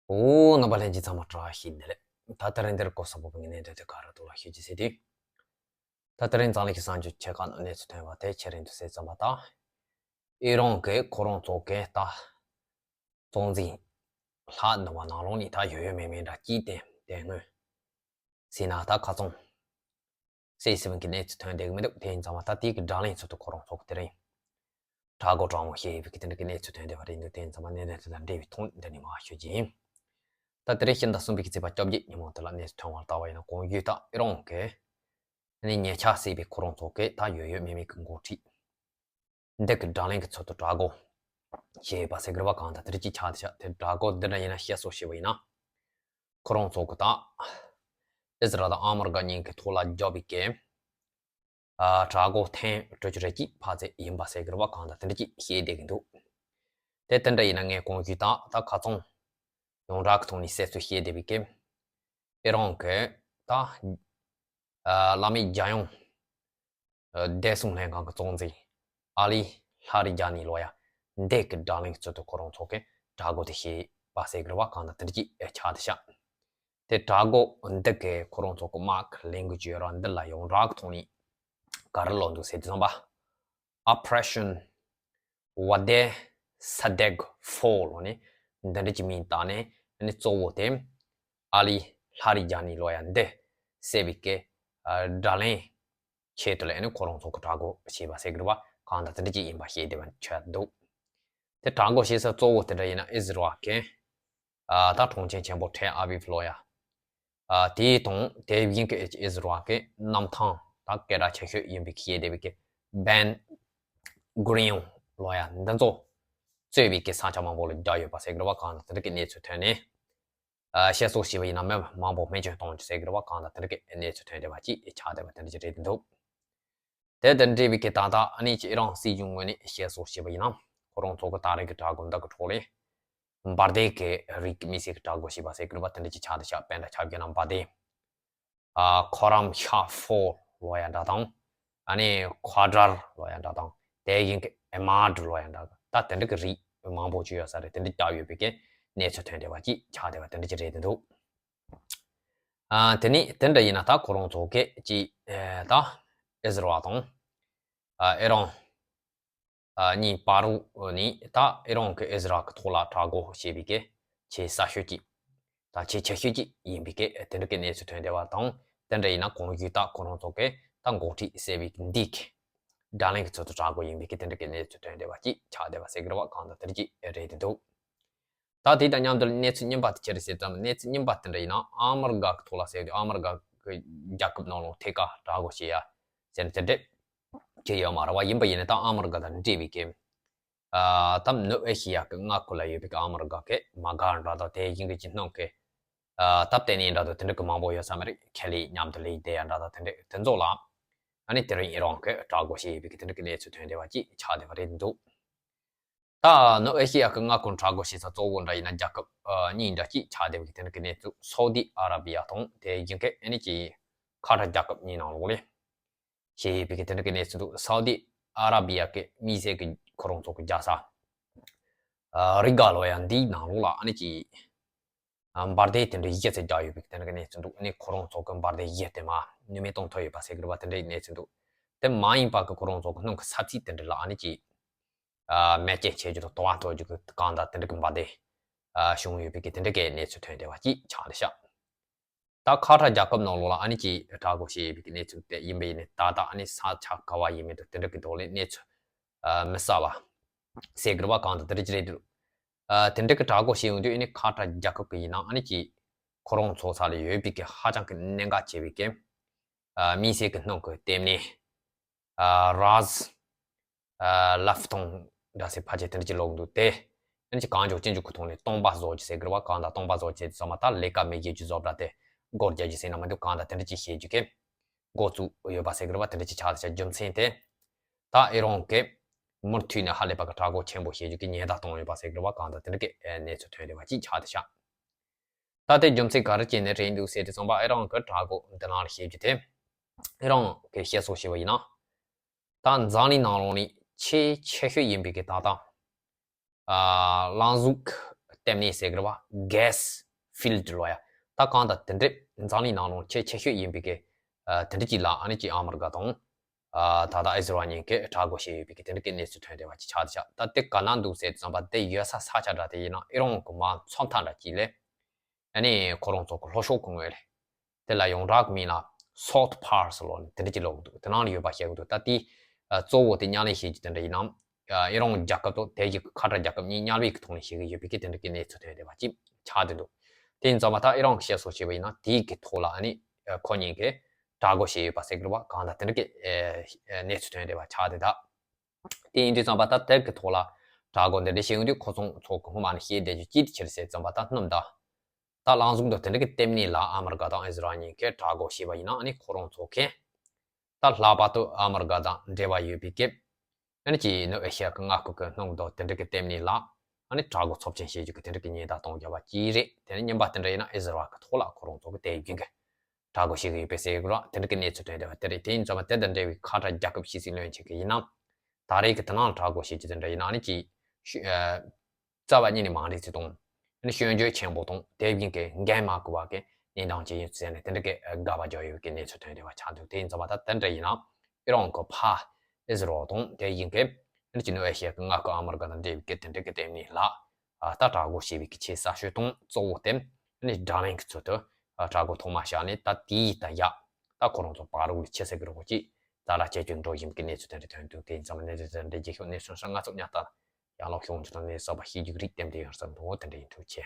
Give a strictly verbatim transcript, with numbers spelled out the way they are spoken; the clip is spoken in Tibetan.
འོ། རྣམ་པ་ལྷན་རྒྱས་ཚང་མ་བཀྲ་ཤིས་བདེ་ལེགས། ད་དེ་རིང་འདིར་གོ་ས་བོད་པའི་ངན་གནས་དེ་ག་ར་ཐོག་ལ་ཤོད་ཀྱི་ཟེར་དུས། ད་དེ་རིང་འཛམ་གླིང་གི་གསར་འགྱུར་ཆེ་ཁག་ནང་གནས་ཚུལ་ཐོན་པ་དེ་ཁྱེད་རང་ཚོ་གསན་ཙམ་པ་དང་། ཨི་རན་གྱིས་ཁོ་རང་ཚོ་གི་ད་གཙོ་འཛིན་ལྷ་འདི་བ་ནང་ལོགས་ནས་ད་ཡོད་ཡོད་མེད་མེད་འདྲ་ཅིག་བསྟན་བསྟན་དངོས་ཟིན་ན། ད་ཁ་ཚང་སེ་སི་བན་གྱི་གནས་ཚུལ་ཐོན་བསྡད་ཀྱི་མི་འདུག་དེ་ཡིན་ཙང་མ་ད་དེའི་གི་བགྲོ་གླེང་ཚུལ་དུ་ཁོ་རང་ཚོ་གི་དེ་རིང་དྲ་སྒོ་དྲང་མོ་བཤད་ཡོད་པའི་གི་དེ་འདྲ་གི་གནས་ཚུལ་ཐོན་བསྡད་པ་རེད་འདུག་དེ་ཡིན་ཙང་མ་གནད་དོན་དེ་དང་འབྲེལ་བའི་ཐོག་འདི་ནས་མར་ཤོད་ཀྱི་ཡིན། ད་དེ་རིང་ཕྱི་ཟླ་གསུམ་པའི་གི་ཚེས་པ་བཅོ་བརྒྱད་ཉིན་མོ་དེ་ལ་གནས་ཚུལ་ཐོན་པར་ལྟ་བ་ཡིན་ན། གོང་ཞུས་ལྟར་ཨི་རན་གྱི་ནི་ཉེ་ཆར་བསད་པའི་ཁོ་རང་ཚོ་གི་ད་ཡོད་ཡོད་མེད་མེད་ཀྱི་འགོ་ཁྲིད་འདི་གི་བགྲོ་གླེང་གི་ཚུལ་དུ་དྲ་སྒོ་བཤད་ཡོད་པ་ཟེར་གི་རེད་པ། གང་ལྟར་དེ་འདྲ་ཅིག་ཆགས་བསྡད་ཤག་དེ་དྲ་སྒོ་འདི་འདྲ་ཡིན་ན་བཤད་སྲོལ་ཞེས་པ་ཡིན་ན། ཁོ་རང་ཚོ་གི་ད་ཨི་ཟི་རལ་དང་ཨ་མི་རི་ཀ་གཉིས་ཀྱི་ཐོག་ལ་རྒྱག་པའི་གི་ཨ་དྲ་སྒོ་ཐེངས་དྲུག་ཅུ་རེ་གཅིག་ཕར་ཚད་ཡིན་པ་ཟེར་གི་རེད་པ། གང་ལྟར་དེ་འདྲ་ཅིག་བཤད་བསྡད་ཀྱི་འདུག་དེ་དེ་འདྲ་ཡིན་ན་ངས་གོང་ཞུས་ལྟར་ད་ཁ་ཚང་ཡོངས་གྲགས་ཀྱི་ཐོག་ནས་གསལ་སྟོན་བྱས་བསྡད་པའི་གི་ཨི་རན་གྱི་ད་ཨ་བླ་མེད་རྒྱལ་ཡོངས་ཨ་བདེ་སྲུང་ལྷན་ཁང་གི་གཙོ་འཛིན་ཨ་ལི་ལྷ་རི་ཇ་ནི་ལོ་ཡ་འདི་གི་བགྲོ་གླེང་གི་ཚུལ་དུ་ཁོ་རང་ཚོ་གི་དྲ་སྒོ་དེ་བཤད་པ་ཟེར་གི་རེད་པ། གང་ལྟར་དེ་འདྲ་ཅིག་ཆགས་བསྡད་ཤག་དེ་དྲ་སྒོ་འདི་གི་ཁོ་རང་ཚོ་གི་དམག་ལས་འགུལ་བྱེད་ཡོད་ར། འདི་ལ་ཡོངས་གྲགས་ཀྱི་ཐོག་ནས་ག་རེ་ལབ་འདུག་ཟེར་དུས་ཙམ་པ། Operation Vande Sadegh Four ལོ་ནི་འདི་འདྲ་ཅིག་མིང་བཏགས་ནས་ནི་གཙོ་བོ་དེ་ཨ་ལི་ལྷ་རི་ཇ་ནི་ལོ་ཡ་འདི་བསད་པའི་གི་ཨ་བགྲོ་གླེང་ཆེད་དུ་ལ་ནི་ཁོ་རང་ཚོ་གི་དྲ་སྒོ་བྱས་པ་ཟེར་གི་རེད་པ། གང་ལྟར་དེ་འདྲ་ཅིག་ཡིན་པ་ཤེས་བདེ་བ་ཆགས་འདུག་དེ་དྲ་སྒོ་བྱེད་ས་གཙོ་བོ་དེ་འདྲ་ཡིན་ན་ཨི་ཟི་རལ་གི་ཨ་ད་དྲུང་ཆེ་ཆེན་པོ་ཐེལ་ཨ་བིབ་ལོ་ཡ། ཨ་དེའི་དང་དེ་བཞིན་གྱི་ཨི་ཟི་རལ་གྱི་གནམ་ཐང་ད་སྐད་གྲགས་ཆེ་ཤོས་ཡིན་པའི་ཁྱེད་བསྡད་པའི་གི་བན་གུ་རི་ཡོན་ལོ་ཡ་འདི་ཚོ་གཙོས་པའི་གི་ས་ཆ་མང་པོ་ལ་རྒྱག་ཡོད་པ་ཟེར་གི་རེད་པ། གང་ལྟར་དེ་འདྲ་གི་གནས་ཚུལ་ཐོན་ནས། ཨ་བཤད་སྲོལ་ཞེས་པ་ཡིན་ན་མི་མང་པོ་སྨན་བཅོས་གཏོང་རྒྱུ་ཟེར་གི་རེད་པ། གང་ལྟར་དེ་འདྲ་གི་གནས་ཚུལ་ཐོན་བསྡད་པ་ཅིག་ཆགས་བསྡད་པ་དེ་འདྲ་ཅིག་རེད་འདུག་དེ་དང་འབྲེལ་བའི་གི་ད་ལྟ་ཨ་ནི་ཅིག་ཨི་རན་སྲིད་གཞུང་ངོས་ནས་བཤད་སྲོལ་ཞེས་པ་ཡིན་ན། ཁོ་རང་ཚོ་གི་ད་རེས་ཀྱི་དྲ་སྒོ་འདི་གི་ཐོག་ལས་འབར་མདེལ་གྱི་རིགས་ཀྱི་དམིགས་བསལ་གྱི་དྲ་སྒོ་ཞེས་པ་ཟེར་གི་རེད་པ། དེ་འདྲ་ཅིག་ཆགས་བསྡད་ཤག་དཔེར་ན་ཆ་བཞག་ན་འབར་མདེལ་ཨ་ཁོ་རམ་ཤ་ཧྥོར་ལོ་ཡ་འདྲ་དང་། ཨ་ནི་ཁ་ཌར་ལོ་ཡ་འདྲ་དང་། དེ་བཞིན་གྱི་ཨེ་མ་ཌི་ལོ་ཡ་འདྲ་དང་། ད་དེ་འདྲ་གི་རིགས་མང་པོ་ཅིག་ཡོད་ས་རེད། དེ་འདྲ་བརྒྱབ་ཡོད་པའི་གི་གནས་ཚུལ་ཐོན་བསྡད་པ་ཅིག་ཆགས་བསྡད་པ་དེ་འདྲ་ཅིག་རེད་འདུག་ཨ་དེ་ནི་དེ་འདྲ་ཡིན་ན་ད་ཁོ་རང་ཚོ་གི་ཅིག་ཨེ་ད་ཨི་ཟི་རལ་དང་ཨ་ཨི་རན་ཨ་གཉིས་བར་ནི་ད་ཨི་རན་གྱི་ཨི་ཟི་རལ་གྱི་ཐོག་ལ་དྲག་རྒོལ་བྱེད་པའི་གི་ཆེས་གསར་ཤོས་ཅིག་ད་ཆེས་ཆེ་ཤོས་ཅིག་ཡིན་པའི་གི་དེ་འདྲ་གི་གནས་ཚུལ་ཐོན་བསྡད་པ་དང་། དེ་འདྲ་ཡིན་ན་གོང་ཞུས་ལྟར་ཁོ་རང་ཚོ་གི་ད་འགོ་ཁྲིད་བསད་པའི་འདི་གི་བགྲོ་གླེང་གི་ཚུལ་དུ་དྲག་རྒོལ་ཡིན་པའི་གི་དེ་འདྲ་གི་གནས་ཚུལ་ཐོན་བསྡད་པ་ཅིག་ཆགས་བསྡད་པ་ཟེར་གི་རེད་པ། གང་ལྟར་དེ་འདྲ་ཅིག་རེད་འདུག་ད་དེ་དང་མཉམ་དུ་གནས་ཚུལ་རྙིང་པ་དེ་ཅི་རེད་ཟེར་ཙམ། གནས་ཚུལ་རྙིང་པ་དེ་འདྲ་ཡིན་ན་ཨ་མི་རི་ཀ་གི་ཐོག་ལ་ཟེར་དུས་ཨ་མི་རི་ཀ་གི་རྒྱལ་ཁབ་ནང་ལོགས་ཐད་ཀར་དྲག་རྒོལ་བྱེད་ཡ་ཟེར་ནས་དེ་འདྲ་ཅི་ཡོད་མ་རེད་པ། ཡིན་པ་ཡིན་ན་ད་ཨ་མི་རི་ཀ་དང་འབྲེལ་བའི་གི་ཨ་ད་ནུབ་ཨེ་ཤི་ཡ་གི་མངའ་ཁུལ་ལ་ཡོད་པའི་གི་ཨ་མི་རི་ཀ་གི་མ་ག་འདྲ་དང་། དེ་བཞིན་གི་ཅིག་ནང་གི་ཨ་ད་ལྟེ་གནས་འདྲ་དང་དེ་འདྲ་གི་མང་པོ་ཡོད་ས་མ་རེད། ཁེ་ལས་མཉམ་དུ་ལས་བསྡད་ཡ་འདྲ་དང་དེ་འདྲ་དེ་ཚོ་ལ་ཨ་ནི་དེ་རིང་ཨི་རན་གི་དྲག་རྒོལ་བྱེད་ཡོད་པའི་གི་དེ་འདྲ་གི་གནས་ཚུལ་ཐོན་བསྡད་པ་ཅིག་ཆགས་བསྡད་པ་རེད་འདུག་ད་ནུབ་ཨེ་ཤི་ཡ་གི་མངའ་ཁོངས་དྲག་རྒོལ་བྱེད་ས་གཙོ་བོ་འདྲ་ཡིན་ན་རྒྱལ་ཁབ་ཨ་གཉིས་འདྲ་ཅིག་ཆགས་བསྡད་པའི་གི་དེ་འདྲ་གི་གནས་ཚུལ། སའུ་དི་ཨ་ར་བི་ཡ་དང་དེ་བཞིན་གི་ཨ་ནི་ཅིག་ཁ་ཏར་རྒྱལ་ཁབ་གཉིས་ནང་ལོགས་ལས་བྱེད་ཡོད་པའི་གི་དེ་འདྲ་གི་གནས་ཚུལ་འདུག་སའུ་དི་ཨ་ར་བི་ཡ་གི་དམིགས་བསལ་གི་ཁོ་རང་ཚོ་གི་རྒྱལ་ས་ཨ་རི་ག་ལོ་ཡ་འདིའི་ནང་ལོགས་ལ་ཨ་ནི་ཅིག་ཨ་འབར་མདེལ་དེ་འདྲ་བཞི་ཙམ་བརྒྱབ་ཡོད་པའི་གི་དེ་འདྲ་གི་གནས་ཚུལ་འདུག་ཨ་ནི་ཁོ་རང་ཚོ་གི་འབར་མདེལ་བཞི་དེ་མར་ནུས་མེད་གཏོང་ཐུབ་ཡོད་པ་ཟེར་གི་རེད་པ། དེ་འདྲའི་གནས་ཚུལ་འདུག་དེ་མ་ཡིན་པ་གི་ཁོ་རང་ཚོ་གི་སྣུམ་གི་ས་ཚིགས་དེ་འདྲ་ལ་ཨ་ནི་ཅིག་ཨ་མེ་སྐྱེད་བྱེད་རྒྱུ་དང་དུ་བ་གཏོར་རྒྱུ་གི་གང་ལྟར་དེ་འདྲ་གི་འབར་མདེལ་ཨ་བྱུང་ཡོད་པའི་གི་དེ་འདྲ་གི་གནས་ཚུལ་ཐོན་བསྡད་པ་ཅིག་ཆགས་བསྡད་ཤག་ད་ཁ་ཏར་རྒྱལ་ཁབ་ནང་ལོགས་ལ་ཨ་ནི་ཅིག་དྲག་རྒོལ་བྱེད་ཡོད་པའི་གི་གནས་ཚུལ་དེ་ཡིན་པ་ཡིན་ནའི་ད་ལྟ་ཨ་ནི་ས་ཆ་ག་བ་ཡིན་མིན་དང་དེ་འདྲ་གི་ཐོག་ལས་གནས་ཚུལ་ཨ་མི་གསལ་བ་ཟེར་གི་རེད་པ། གང་ལྟར་དེ་འདྲ་ཅིག་རེད་འདུག་ཨ་དེ་འདྲ་གི་དྲག་རྒོལ་བྱེད་ཡོང་དུས་ཨ་ནི་ཁ་ཏར་རྒྱལ་ཁབ་གི་ཡིན་ན་ཨ་ནི་ཅིག་ཁོ་རང་ཚོ་ས་ལ་ཡོད་པའི་གི་ཧ་ཅང་གི་གནད་འགག་ཆེ་བའི་གི་ཨ་དམིགས་བསལ་གི་སྣུམ་གི་ལྟེ་གནས་ཨ་རཱས་ཨ་ལབ་ཐོང་འདྲ་ཟེར་ཕལ་ཆེར་དེ་འདྲ་ཅིག་ལབ་འདུག་དེ་ཨ་ནི་ཅིག་གང་མགྱོགས་ཅི་མགྱོགས་གི་ཐོག་ནས་སྟོང་པ་བཟོ་རྒྱུ་ཟེར་གི་རེད་པ། གང་ལྟར་སྟོང་པ་བཟོ་རྒྱུ་ཟེར་དུས་ཙམ་པ་ད་ལས་ཀ་མེད་རྒྱུ་ཅིག་བཟོ་འདྲ་དེ་སྒོ་རྒྱག་རྒྱུ་ཟེར་ན་མི་འདུག་གང་ལྟར་དེ་འདྲ་ཅིག་བྱེད་རྒྱུ་གི་འགོ་བཙུགས་ཡོད་པ་ཟེར་གི་རེད་པ། དེ་འདྲ་ཅིག་ཆགས་བསྡད་ཤག་རྒྱུ་མཚན་དེ་ད་ཨི་རན་གི་མུ་མཐུད་ནས་ཧ་ལས་པ་གི་དྲག་རྒོལ་ཆེན་པོ་བྱེད་རྒྱུ་གི་ཉེན་བརྡ་བཏང་ཡོད་པ་ཟེར་གི་རེད་པ། གང་ལྟར་དེ་འདྲ་གི་གནས་ཚུལ་ཐོན་བསྡད་པ་ཅིག་ཆགས་བསྡད་ཤག་ད་དེ་རྒྱུ་མཚན་ག་རེ་བྱས་ནས་རེད་འདུག་ཟེར་དུས་ཙམ་པ་ཨི་རན་གི་དྲག་རྒོལ་འདི་ནང་ལ་བྱེད་རྒྱུ་དེ་ཨི་རན་གི་བཤད་སྲོལ་བྱས་པ་ཡིན་ན། ད་འཛམ་གླིང་ནང་ལོགས་ནས་ཆེས་ཆེ་ཤོས་ཡིན་པའི་གི་ད་ལྟ་ཨ་རླུང་གཟུགས་ ལྟེ་གནས་ཟེར་གི་རེད་བ། གེ་སི་ཕིལ་ཌི་ལོ་ཡ། ད་གང་ལྟར་དེ་འདྲའི་འཛམ་གླིང་ནང་ལོགས་ཆེས་ཆེ་ཤོས་ཡིན་པའི་གི་ཨ་དེ་འདྲ་ཅིག་ལ་ཨ་ནི་ཅིག་ཨ་མི་རི་ཀ་དང་ཨ་ད་ལྟ་ཨི་ཟི་རལ་གཉིས་ཀས་གྲོས་འགོ་བྱས་ཡོད་པའི་གི་དེ་འདྲ་གི་གནས་ཚུལ་ཐོན་བསྡད་པ་ཅིག་ཆགས་བསྡད་ཤག་ད་དེ་ག་ན་འདུག་ཟེར་ཙམ་པ་དེ་ཡོད་ས་ས་ཆ་འདྲ་དེ་ཡིན་ན་ཨི་རན་གི་མ་མཚོ་མཐའ་འདྲ་ཅིག་ལས། ཨ་ནི་ཁོ་རང་ཚོ་གི་ལྷོ་ཕྱོགས་གི་ངོས་ལས། དེ་ལ་ཡོངས་གྲགས་ཀྱི་མིང་ལ་South Pole ཟེར་ལོ་ནི་དེ་འདྲ་ཅིག་ལབ་ཀྱི་འདུག་དེ་ནང་ལ་ཡོད་པ་བཤད་ཀྱི་འདུག་ད་དེ་ཨ་གཙོ་བོ་དེ་མཉམ་ལས་བྱེད་རྒྱུ་དེ་འདྲ་ཡིན་ནམ། ཨ་ཨི་རན་རྒྱལ་ཁབ་དང་དེ་ཡི་ཁ་ཏར་རྒྱལ་ཁབ་གཉིས་མཉམ་ལས་ཀྱི་ཐོག་ནས་བྱེད་ཀྱི་ཡོད་པའི་གི་དེ་འདྲ་གི་གནས་ཚུལ་ཐོན་བསྡད་པ་ཅིག་ཆགས་བསྡད་འདུག་དེ་ཡིན་ཙང་མ་ད་ཨི་རན་གྱི་བཤད་སྲོལ་བྱས་པ་ཡིན་ན་དེ་ཡི་གི་ཐོག་ལ་ཨ་ནི་ཨ་ཁོ་གཉིས་ཀས་གྲོས་འགོ་བྱས་ཡོད་པ་ཟེར་གི་རེད་བ། གང་ལྟར་དེ་འདྲ་གི་ཨ་གནས་ཚུལ་ཐོན་བསྡད་པ་ཆགས་བསྡད་ད། དེ་ཡིན་དུས་ཙམ་པ་ད་དེབ་ཀྱི་ཐོག་ལ་གྲོས་འགོ་འདི་འདྲ་བྱེད་ཡོང་དུས་ཁོ་ཚོ་ཚོ་གི་སྔོན་མ་ནས་བཤད་བསྡད་རྒྱུ་ཅི་ཕྱིར་ཟེར་ཙམ་པ་ད་སྣུམ་ད། ད་ལངས་ཟུག་འདུག་དེ་འདྲ་གི་ལྟེ་གནས་ལ་ཨ་མི་རི་ཀ་དང་ཨི་ཟི་རལ་གཉིས་ཀས་གྲོས་འགོ་བྱས་པ་ཡིན་ན་ཨ་ནི་ཁོ་རང་ཚོ་གིས་ད་ལྷག་པར་དུ་ཨ་མི་རི་ཀ་དང་འབྲེལ་བ་ཡོད་པའི་སྐབས་ཨ་ནི་ཅི་ནུབ་ཨེ་ཤི་ཡ་གི་མངའ་ཁུལ་གི་སྣུམ་འདུག་དེ་འདྲ་གི་ལྟེ་གནས་ལ་ཨ་ནི་གྲོས་འགོ་ཚབས་ཆེན་བྱེད་རྒྱུ་གི་དེ་འདྲ་གི་ཉེན་བརྡ་གཏོང་རྒྱུ་བ་ཅི་རེད། དེ་ནས་གཉིས་པ་དེ་འདྲ་ཡིན་ན་ཨི་ཟི་རལ་གི་ཐོག་ལ་ཁོ་རང་ཚོ་གི་དེ་ཡིན་གི་གྲོས་འགོ་བྱེད་ཀྱི་ཡོད་པའི་ཟེར་གི་ར་དེ་འདྲ་གི་གནས་ཚུལ་ཐོན་བསྡད་པ་དེ་རེད། དེ་ཡིན་ཙང་མ་དེ་དང་འབྲེལ་བའི་ཁ་ཏར་རྒྱལ་ཁབ་ཕྱི་སྲིད་བློན་ཆེན་གྱིས་ཡིན་ན་ད་རེས་ཀྱི་དེ་ནང་གྲོས་འགོ་བྱེད་ཀྱི་དེ་འདྲ་ཡིན་ན་ཨ་ནི་ཅི་ཤུ་ཨ་རྩ་བ་ཉིད་ནས་མ་འགྲིག་ཚུལ་དང་ཨ་ནི་སྐྱོན་བརྗོད་ཆེན་པོ་དང་དེ་བཞིན་གྱི་འགན་མ་འཁུར་བ་གི་གནས་སྟངས་ཅིག་ཡིན་ཚུལ་ཟེར་ནས་དེ་འདྲ་གི་དགག་པ་རྒྱག་ཡོད་ཀྱི་གནས་ཚུལ་ཐོན་བསྡད་པ་ཆགས་འདུག་དེ་ཡིན་ཙང་མ་ད་དེ་འདྲ་ཡིན་ན་ཨི་རན་གྱི་ཕར་ཨི་ཟི་རལ་དང་དེ་བཞིན་གྱི་ཨ་ནི་ཅི་ནུབ་ཨེ་ཤི་ཡ་གི་མངའ་ཁུལ་ཨ་མི་རི་ཀ་དང་འབྲེལ་བའི་གི་དེ་འདྲ་གི་ལྟེ་གནས་ལ་ཨ་ད་གྲོས་འགོ་བྱེད་པའི་གི་ཆེས་ཟབ་ཤོས་དང་གཙོ་བོ་དེ་ཨ་ནི་ཌ་ལན་གྱི་ཚུལ་དུ་ཨ་གྲོས་འགོ་ཐོག་མ་བཞག་ནས་ད་དེའི་ད་ཡ་ད་ཁོ་རང་ཚོ་བར་རུ་ལ་ཆེ་ས་གི་རོགས་ཀྱིས་ཛ་དྲག་བྱེད་རྒྱུ་འགྲོ་བཞིན་གྱི་གནས་ཚུལ་དེ་འདྲ་ཐོན་འདུག་དེ་ཡིན་ཙང་མ་གནས་ཚུལ་དེ་འདྲ་རྒྱལ་ཤོག་གནས་ཚུལ་སོགས་ང་ཚོ་ཉག་ལྟ་ཡང་ལོག་ཤོང་ཚུལ་དང་གནས་ཚུལ་གསར་པ་ཤེས་རྒྱུ་རིགས་ལྟེམ་དེ་ཡོད་ས་འདུག་དེ་འདྲ་ཡིན་འདུག་ཆེ།